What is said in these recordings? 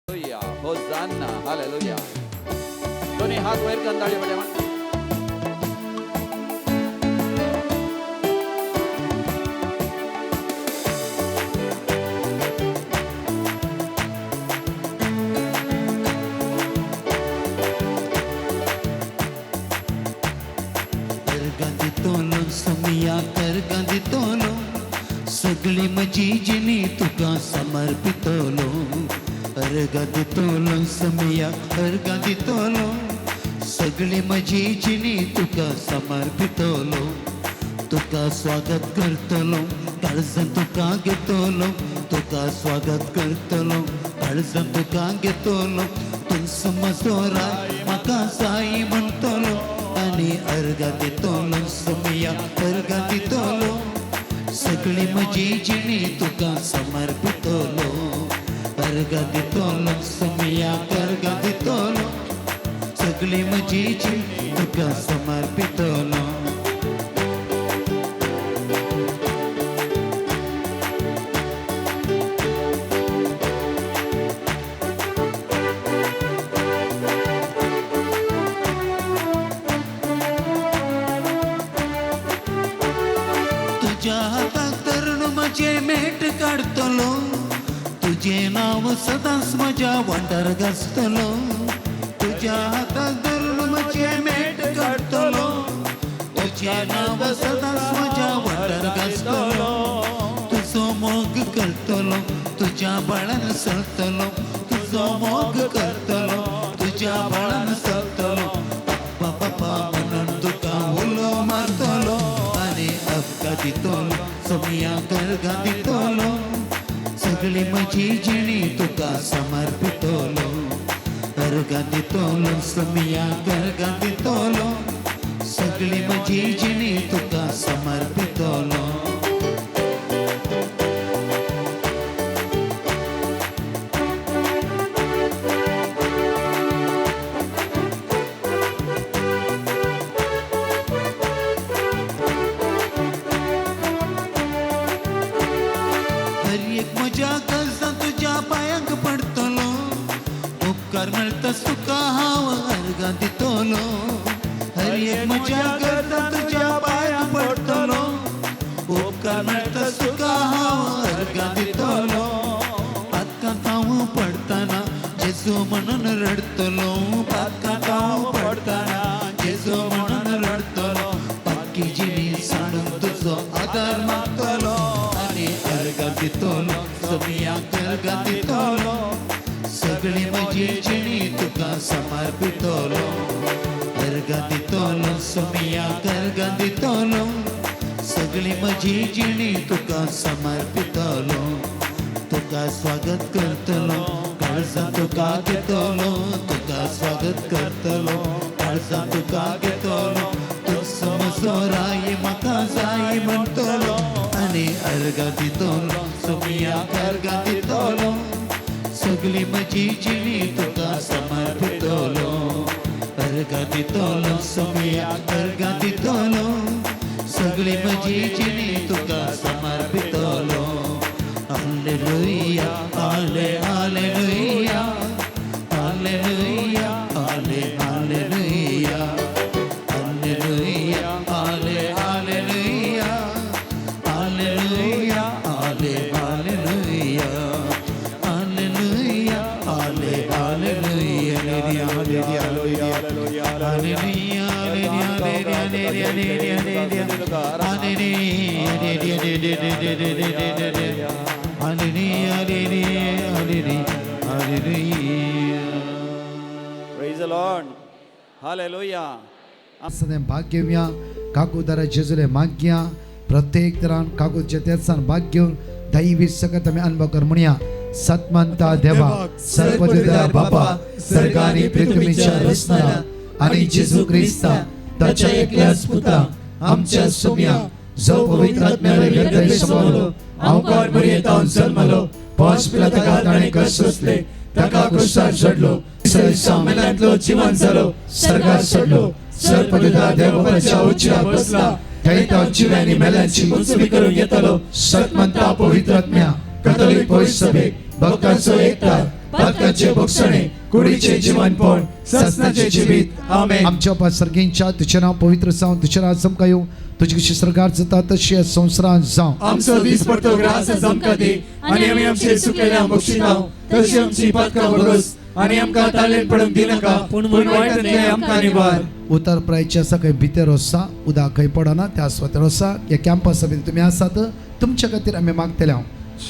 Hallelujah, होजान्ना, hallelujah. दोन्ही हात वयर करून ताळी बडया. करगा दितोलो समिया, करगा दितोलो सगळी म्हजी जिणी तुका समर्पितोलो. अर्गा दितोलो समिया, अर्गा दितोलो सगळी म्हजी जिणी तुका समर्पितोलो. तुका स्वागत करतलो, काळजान तुका घेतलो, तुका स्वागत करतलो, काळजान तुका घेतलो. तूं समजो राय म्हाका जाय म्हणटलो आनी अर्गा दितलो समिया, अर्गा दितलो सगळी म्हजी जिणी तुका समर्पितलो. अर्गा दितलो समिया, अर्गा दितलो सगळी म्हजी जिणी तुका समर्पितलो. तुज्या हाताक धरून म्हजें मेट काडटलो, तुजें नांव सदांच म्हज्या वंडार गाजतलो. तुज्या हाताक धरून म्हजें मेट काडटलो, तुजें नांव सदांच म्हज्या वंडार गाजतलो. तुजो मोग करतलो, तुज्या बाळान सरतलो, तुजो मोग करतलो, तुज्या बाळान सरतलो. पप्पा पप्पा म्हणून तुका उलो मारतलो आनी अपघात दितलो सोमिया, करगा दितलो सगळी म्हजी जिणी तुका समर्पितलो. अर्गा दितलो सोमिया, करगा दितलो सगळी म्हजी जिणी तुका समर्पितलो. हर एक म्हज्या गरजां तुज्या पांयांक पडटलो, उपकार मेळटा तुका हांव अर्गां दितलो. हर एक म्हज्या गरजां तुज्या पांयांक पडटलो, उपकार मेळटा तुका हांव अर्गां दितलो. पातकांत हांव पडटना जेजू म्हणून रडटलो, पातकांत हांव पडटना जेजू म्हणून रडटलो. पातकी जिणी सांडून तुजो आदार मागतलो आनी अर्गां दितलो सोमिया, अर्गां दितलो सगळी म्हजी जिणी तुका समर्पितलो. अर्गां दितलो सोमिया, अर्गां दितलो सगळी म्हजी जिणी तुका समर्पितलो. तुका स्वागत करतलो, काळजान तुका घेतलो, तुका स्वागत करतलो, काळजान तुका घेतलो. तूं समजो राय म्हाका जाय म्हणटलो आनी अर्गां दितलो सोमिया, अर्गां दितलो सगळी म्हजी जिणी तुका समर्पितलो. अर्गां दितलो सोमिया, अर्गां दितलो सगळी म्हजी जिणी तुका समर्पितलो. हालेलुया, हाले हालेलुया, हालेलुया, हाले हालेलुया, हालेलुया, हाले हालेलुया, हालेलुया, हाले हालेलुया, हालेलुया, हाले hallelujah, hallelujah, hallelujah, hallelujah. Praise the Lord. Hallelujah. सदां भाग घेवया काकुदारा जेजुले मागया प्रत्येक तरान काकूच्या तेसान भाग घेवन दैवी सकत आमी अनुभव कर म्हणया. सतमंता देवा, सर्वदिदा बापा, सर्गानी पृथ्वीच्या रचना आणि जेजू क्रिस्ता ताच्या एकल्याच पुता आमच्या सोम्या, जो पवित्र आत्म्याले गर्भे समवलो, आमकार मरियेतावन जल्मलो, पोंस पिलाताका ताणें कश्ट सोंसले, ताका क्रुसार चडलो, मेल्यांतलो जिवन जालो, सर्गार चडलो, सर्वदिदा देवबापाच्या उजव्या बसला, थंय तो जिव्यांनी मेल्यांची मुंचबी करून येतलो. सतमंता पवित्र आत्म्या, कथोलिक पवित्र सभेक, भक्तांचो एकता, पातकाचे भोगसणे, कुडीचे जिवनपण, ससनाचे जिवीत. आमेन. आमच्या बापा सर्गींच्या, तुझें नांव पवित्र जावं, तुजें राज आमकां येवं, तुजी कशी सरकार जाता तशी ह्या संवसारांत जावं. आमचो दीस पडतो ग्रास आमकां दी आनी आमी आमचे चुकलेल्या बक्षिताव तशी आमची पातकां बरोस आनी आमकां तालेन पडूंक दिनाका, पूण वायटांतलें आमकां निवार. उतर प्रायचे आसा खंय भितर आसा, उदक खंय पडना त्या सुवातेर आसा. ह्या कॅम्पसा भितर तुमी आसात, तुमच्या खातीर आमी मागतले. हांव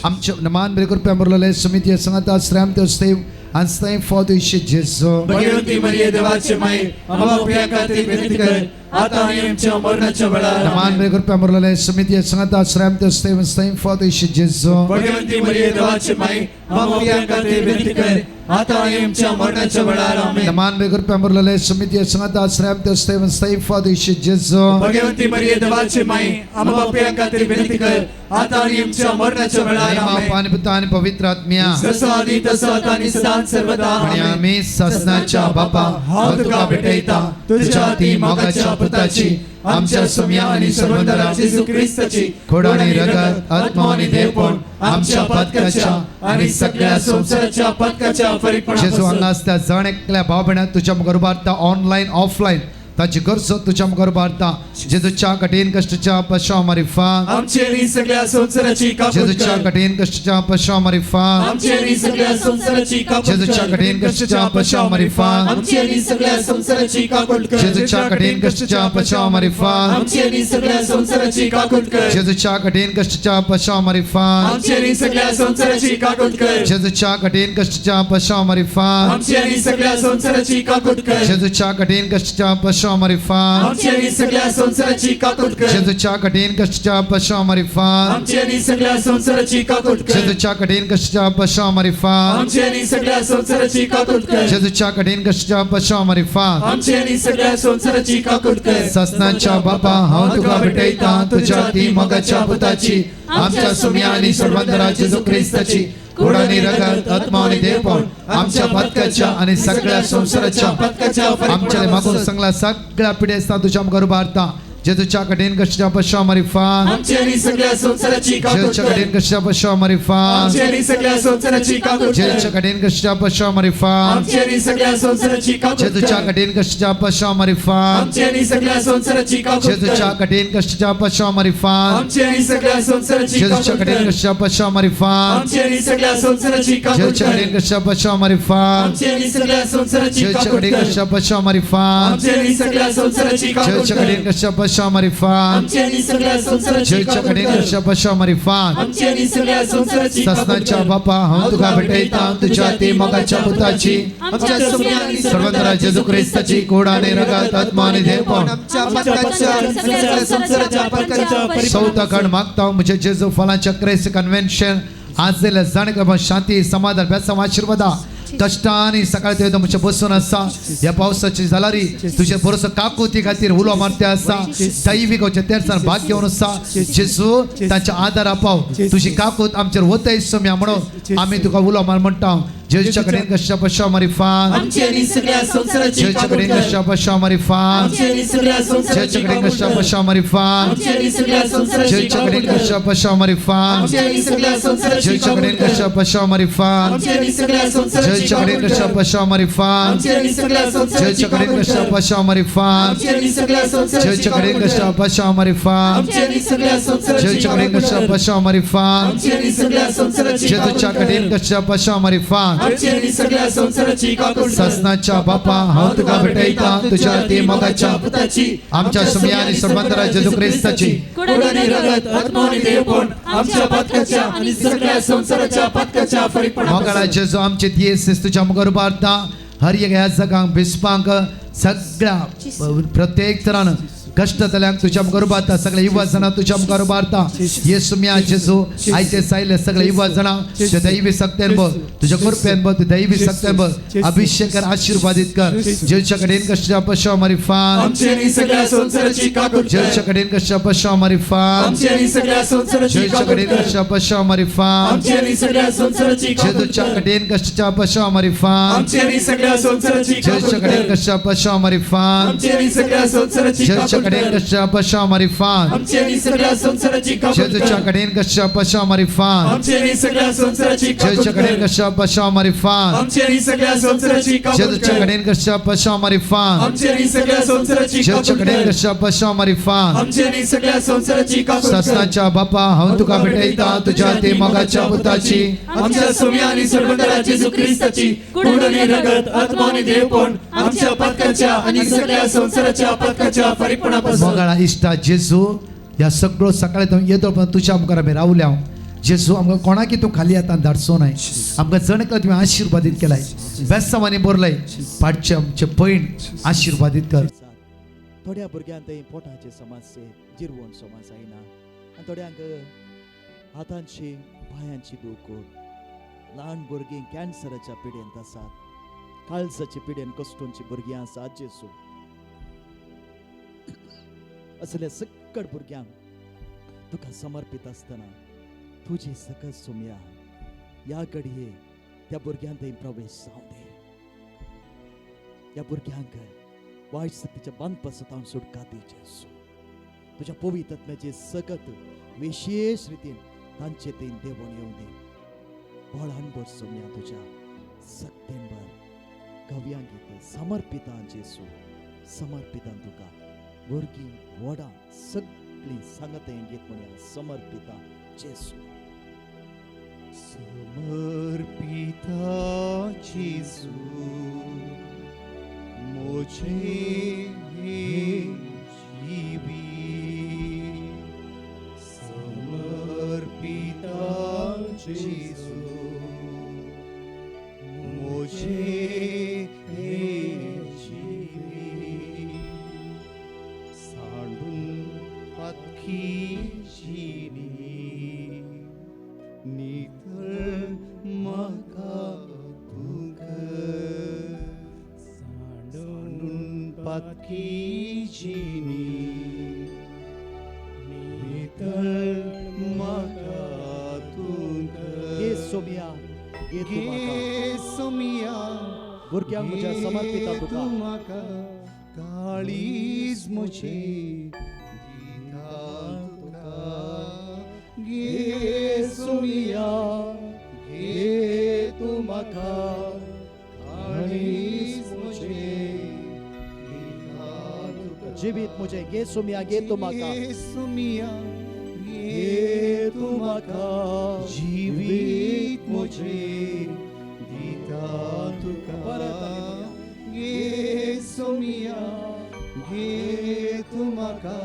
आमचे मान बरे कृपया मुरलेले समिती सांगता श्राम देव आनी फॉद जेजू. भगवती मरिये, देवाचे माई, आम्हा पाप्यां खातीर विनंती कर, आता आणि आमच्या मरणाच्या वेळार. मान बरे कृपया मुरलेले समिती सांगता श्राम देव फॉद जेजू. भगवंती मरिये, देवाचे माई, आम्हा पाप्यां खातीर विनंती कर, आता आणि आमच्या मरणाच्या वेळार. आमेन. मान बरे कृपया मुरलेले समिती सांगता श्राम देव फॉद जेजू. भगवंती मरिये, देवाचे माई, आम्हा पाप्यां खातीर विनंती कर, आता आणि आमच्या मरणाच्या वेळार. आमेन. पाणी पिता आणि पवित्र आत्म्या. जसं आधी तसं आता आणि सदा सर्वदा. आणि आमेन. आम्ही ससनाच्या बापा, हांव तुका भेटयता तुझ्या ती मोगाच्या पुताची, आमच्या सुम्या आणि सर्वंदरा जेजू क्रिस्ताची खोड आणि रगत, आत्मा आणि देवपण, आमच्या पातकाच्या आणि सगळ्या संसाराच्या पातकाच्या जेजू फरीकपणापासून हांगा आसता जण एकल्या भाव भयणाक तुज्या मुखार उबारता. ऑनलायन ऑफलायन ताची गरज तुज्या मुखार उबारता. जेजूच्या कठीण कश्टच्या पशा मारिफा आमची आणि सगळ्या संसाराची काकूट जेजूच्या कर. कठीण कश्टच्या पशा मारिफा आमची आणि सगळ्या संसाराची काकूट जेजूच्या कर. कठीण कश्टच्या पशा मारिफा आमची आणि सगळ्या संसाराची काकूट कर. जेजूच्या कठीण कश्टच्या पशा मारिफा आमची आणि सगळ्या संसाराची काकूट कर. जेजूच्या कठीण कश्टच्या पशा मारिफा आमची आणि सगळ्या संसाराची काकूट कर. जेजूच्या कठीण कश्टच्या पशा मारिफा आमची आणि सगळ्या संसाराची काकूट कर. जेजूच्या कठीण कश्टच्या पशा मारिफा आमची आणि सगळ्या संसाराची काकूट कर. जेजूच्या कठीण कश्टच्या पशा मारिफा आमची आणि सगळ्या संसाराची काकूट कर. जेजूच्या कठीण कश्टच्या पशा मारिफा आमची आणि सगळ्या संसाराची काकूट कर. जेजूच्या कठीण कश्टच्या पशा मारिफा आमची आणि सगळ्या संसाराची काकूट कर. ससनाच्या बापा, हांव तुका भेटयता तुझ्या ती मोगाच्या पुताची, आमच्या सुम्या आणि सर्वांतरा जेजू क्रिस्ताची गोड आणि रगत, आत्मा आणि देवपण, आमच्या पातकाच्या आणि सगळ्या संसाराच्या पातकाच्या आमच्या मागून सांगला सगळ्या पिढ्या तुझ्या मुखार उबारता. जेजूच्या कठीण कश्टच्या पशा मारिफा आमची आणि सगळ्या संसाराची काकूट जेजूच्या कर. कठीण कश्टच्या पशा मारिफा आमची आणि सगळ्या संसाराची काकूट कर. जेजूच्या कठीण कश्टच्या पशा मारिफा आमची आणि सगळ्या संसाराची काकूट जेजूच्या कर. कठीण कश्टच्या पशा मारिफा आमची आणि सगळ्या संसाराची काकूट जेजूच्या कर. कठीण कश्टच्या पशा मारिफा आमची आणि सगळ्या संसाराची जेजूच्या काकूट कठीण कर. कश्टच्या पशा मारिफा आमची आणि सगळ्या संसाराची काकूट जेजूच्या कर. कठीण कश्टच्या पशा मारिफा आमची आणि सगळ्या संसाराची जेजूच्या काकूट कठीण कर. कश्टच्या पशा मारिफा आमची आणि सगळ्या संसाराची काकूट जेजूच्या कर. कठीण कश्टच्या पशा मारिफा आमची आणि सगळ्या संसाराची जेजूच्या काकूट कठीण कर. कश्टच्या पशा मारिफा आमची आणि सगळ्या संसाराची काकूट ससनाच्या कर. बापा, हांव तुका भेटयता तुझ्या ती मोगाच्या पुताची, आमच्या सुम्या आणि सर्वंतरा जेजू क्रिस्ताची कोड आणि रगत, आत्मा आणि देवपण आमच्या पातकाच्या आणि सगळ्या संसाराच्या पातकाच्या चौथा खंड मागता म्हणजे जेजू फलाच्या क्रेस कन्व्हेन्शन आज दिल्या जाणे शांती समाधान बेसम आशीर्वादा कष्टाने सकाळी ते तुमच्या बसून आसा. ह्या पावसाची जालारी तुझे बरोसो काकुती खातीर उलो मारते आसा. दैवीक तेरसान भाग घेवन आसा. जेजू, तांच्या आदार पाव. तुझी काकूत आमचेर वतय सम्या म्हणून आमी तुका उलो मार म्हणटा. जेजूच्या कडेन कश्या पशा मारिफा आमची आणि सगळ्या संसाराची जेजूच्या काकूट कडेन कर. कश्या पशा मारिफा आमची आणि सगळ्या संसाराची जेजूच्या कडेन काकूट कश्या कर. पशा मारिफा आमची आणि सगळ्या संसाराची जेजूच्या काकूट कडेन कर. कश्या पशा मारिफा आमची आणि सगळ्या संसाराची जेजूच्या काकूट कडेन कर. कश्या पशा मारिफा आमची आणि सगळ्या संसाराची जेजूच्या कडेन काकूट कश्या कर. पशा मारिफा आमची आणि सगळ्या संसाराची जेजूच्या कडेन काकूट कश्या कर. पशा मारिफा आमची आणि सगळ्या संसाराची जेजूच्या कडेन काकूट कश्या कर. पशा मारिफा आमची आणि सगळ्या संसाराची जेजूच्या कडेन काकूट कश्या कर. पशा मारिफा आमची आणि सगळ्या संसाराची जेजूच्या काकूट कडेन कर. कश्या पशा मारिफा आमची आणि सगळ्या संसाराची काकूट कर. ससनाच्या बापा, हांव तुका भेटयता तुझ्या ती मोगाच्या पुताची, आमच्या सुम्या आणि सर्वांतरा जेजू क्रिस्ताची कोड आणि रगत, आत्मा आणि देवपण, आमच्या पातकाच्या आणि सगळ्या संसाराच्या पातकाच्या मोगाळा फरीकपणापासून जेजू, आमचे दियेस तुझ्या मुखार उबारता. हर एक ह्या जगांक बिस्पांक सगळ्या प्रत्येक तरान कश्ट जाल्यांक तुझ्या मुखार उबारता. सगळे युवा जाणां तुझ्या मुखार उबारता. येसू मिया जेजू, आयचे सायले सगळे युवा जाणां तुझ्या दैवी सक्त्यान बघ, तुझ्या कृपेन बघ, तुझ्या दैवी सक्त्यान बघ, अभिषेक कर, आशीर्वादित कर. जेजूच्या कडेन कश्टा पशा मारिफा आमची आणि सगळ्या संसाराची काकूट कर. जेजूच्या कडेन कश्टा पशा मारिफा आमची आणि सगळ्या संसाराची जेजूच्या काकूट कडेन कर. कश्टा पशा मारिफा आमची आणि सगळ्या संसाराची काकूट जेजूच्या कर. कडेन कश्टा पशा मारिफा आमची आणि सगळ्या संसाराची काकूट जेजूच्या कडेन कर. कश्टा पशा मारिफा आमची आणि सगळ्या संसाराची जेजूच्या काकूट कडेन कश्या पशा मारिफात आमची आनी सगळ्या संवसाराची काकूत जेजूच्या कर. कडेन कश्या पशा मारिफात आमची आनी सगळ्या संवसाराची काकूत जेजूच्या कडेन कर. कश्या पशा मारिफात आमची आनी सगळ्या संवसाराची काकूत जेजूच्या कर. कडेन कश्या पशा मारिफात आमची आनी सगळ्या संवसाराची जेजूच्या काकूत कडेन कर. कश्या पशा मारिफात आमची आनी सगळ्या संवसाराची काकूत कर. ससनाच्या बापा हांव तुका भेटयता तुझ्या ते मोगाच्या पुताची आमच्या सोम्या आणि सर्वंतरा जेजू ख्रिस्ताची कूड आणि रगत आत्मा आणि देवपण आमच्या पातकाच्या आणि सगळ्या संवसाराच्या पातकाच्या फारीकपणापासून मोगाळा इश्टा जेजू ह्या सगळो सकाळी तूं येतो पण तुझ्या मुखार आमी रावल्या जेजू आमकां कोणाकी तूं खाली आतां धाडचो नाय आमकां जण एकलो तुवें आशिर्वादीत केलाय बेसांवांनी भरलय पाडचे आमचे पयण आशिर्वादीत कर. थोड्या भुरग्यांक थंय पोटाचे समस्ये जिरवण समज जायना आनी थोड्यांक हातांची पांयांची दूख. ल्हान भुरगीं कॅन्सराच्या पिडेंत आसात, काळजाच्या पिडेन कश्टोंची भुरगीं आसात जेजू. असल्या सकट भुरग्यांक तुका समर्पीत आसतना तुजी सकत सोमया ह्या घडये त्या भुरग्यांक थंय प्रवेश जावं दी. ह्या भुरग्यांक वायट शक्तीच्या बांदपासून सुटका दी जेजू. तुज्या पवित्र सकत विशेष रितीन तांचे थंय देवून येवं दी. बळान भर सोमया तुज्या सक्तेन भर कव्यांक गीत समर्पितां जेजू, समर्पितां तुका. भुरगीं व्हडां सगळीं सांगता हें गीत म्हणया समर्पितां जेजू. समर्पिता जेजू मोजे जीवी, समर्पिता जेजू मोजे जीवी, सांडून पातकी जिणी नितळ म्हाका तूं कर, सांडून पातकी जिणी नितळ म्हाका तूं कर. घे सोमया, घे तूं म्हाका. घे सोमया, भुरग्यांक म्हज्या समर्पिता तुका. तूं म्हाका काळीज म्हजें दिता तुका. घे सोमया, घे तूं म्हाका काळीज म्हजें दिता तुका. जिवीत म्हजें घे सोमया, घे तूं म्हाका. घे सोमया, घे तूं म्हाका जिवीत म्हजें दिता तुका. परत आमी म्हणया. घे सोमया, घे तूं म्हाका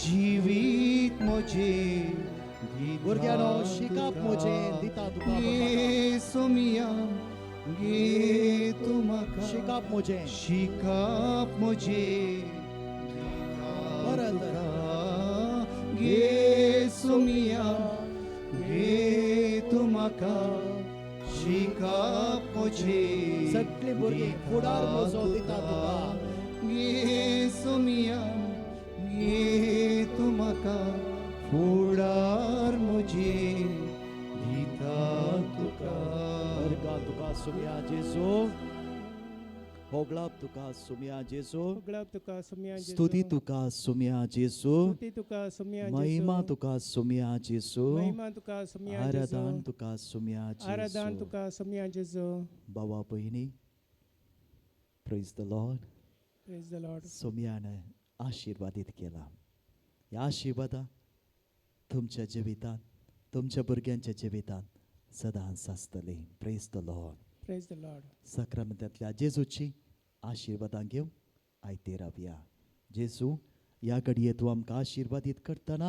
जिवीत म्हजें दिता भुरग्यांनो शिकप तुका. म्हजें दिता तुका. घे सोमया, घे तूं म्हाका शिकप म्हजें शिकप म्हजें दिता परत. तुका. घे सोमया, घे तूं म्हाका शिकप म्हजें सगळीं भुरगीं फुडार म्हजो दिता तुका. घे सोमया, घे तूं म्हाका फुडार म्हजें दिता तुका. वर्गा तुका सोमया जेजू, होगळाप तुका सोमया जेजू, होगळाप तुका सोमया जेजू, स्तुती तुका सोमया जेजू, स्तुती तुका सोमया जेजू, महिमा तुका सोमया जेजू, महिमा तुका सोमया जेजू, आराधन तुका सोमया आराधन जेजू. तुका सोमया जेजू. बाबा भयणी, praise the Lord. Praise the Lord. सोमयान आशिर्वादीत केला. ह्या आशिर्वादा तुमच्या जिवितांत, तुमच्या भुरग्यांच्या जिवितांत सदांच आसतली. Praise the Lord. Praise the Lord. साक्रामेंतांतल्या जेजूची आशिर्वादां घेवन आयते रावया. जेजू ह्या घडये तूं आमकां आशिर्वादीत करतना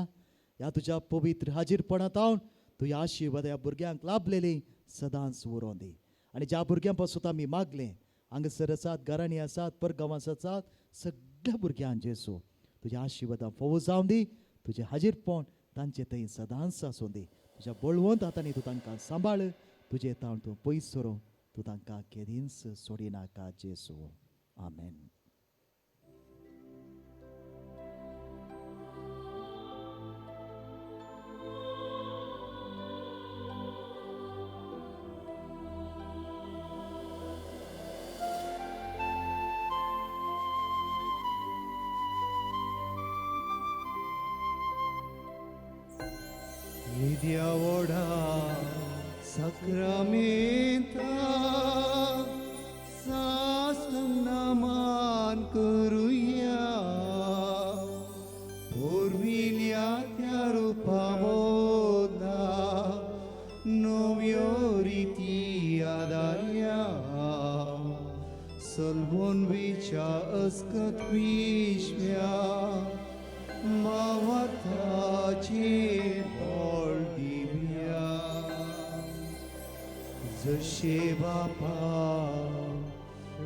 ह्या तुज्या पवित्र हाजीरपणांत हांव तुज्या ह्या आशिर्वाद ह्या भुरग्यांक लाभलेली सदांच उरों दी. आनी ज्या भुरग्यां पासून आमी मागलें हांगासर आसात, घरांनी आसात, परगांवांत आसात, सगळ्या भुरग्यांक जेजू तुज्या आशिर्वादां फोव जावं दी. तुजें हाजीरपण तांचे थंय सदांच आसूं दी. तुज्या बळवंत हातांनी तूं तांकां सांबाळ. तुजें ताण तूं पयस सरूं, तूं तांकां केदींच सोडिनाका जेजू. आमेन. येद्या व्हडा साक्रामेंता साष्टांग मान करुया पुर्विल्या त्या रुपा बोधा नव्यो रिती आदार्या सलवून विच्या अस्कत विश्व्या मावताचे बळ दिव्या जशे बापा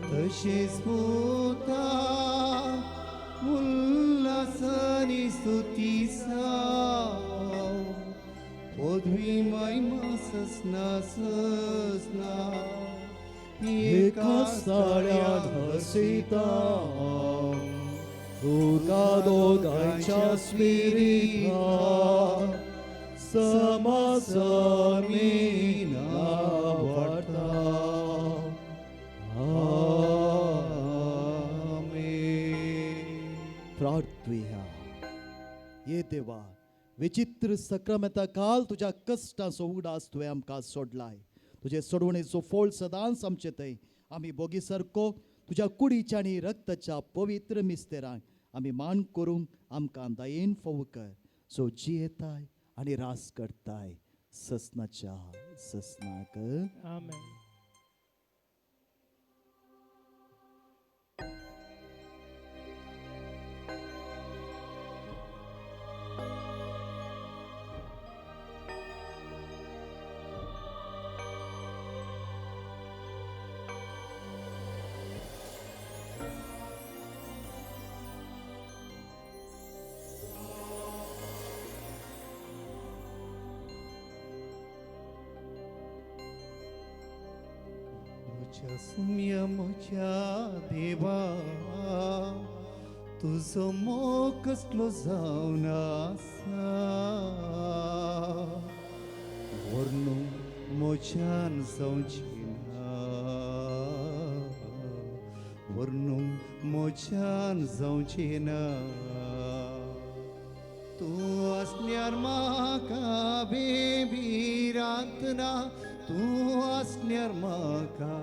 तशेच पुता उल्हासानी स्तुती साव पदवी महिमा ससना ससना एका साळ्यान हसिता तुका दोगांच्या स्पिरिता समासमीना वाडता. आमेन. प्रार्थुया. ये देवा, विचित्र सक्रामेता काल तुज्या कश्टांचो उगडास तुवें आमकां सोडलाय. तुजे सोडवणेचो फोळ सदांच आमचे थंय आमी बोगी सारको तुज्या कुडीच्या आनी रक्ताच्या पवित्र मिस्तेरांक आमी मान करूंक आमकां दयेन फोव कर, सो जियेताय आनी रास करताय ससनाच्या ससनाक. आमेन. म्हज्या सुम्या म्हज्या देवा तुजो मोग कसलो जावन आसा वर्णूंक म्हज्यान जावची ना वर्णूंक म्हज्यान जावची ना. तूं आसल्यार म्हाका बेभिरांत ना तूं आसल्यार म्हाका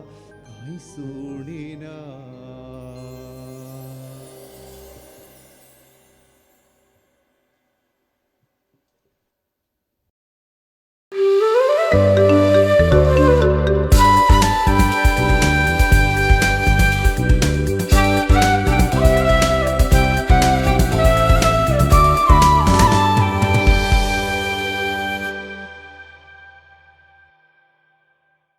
कांय सुणिना.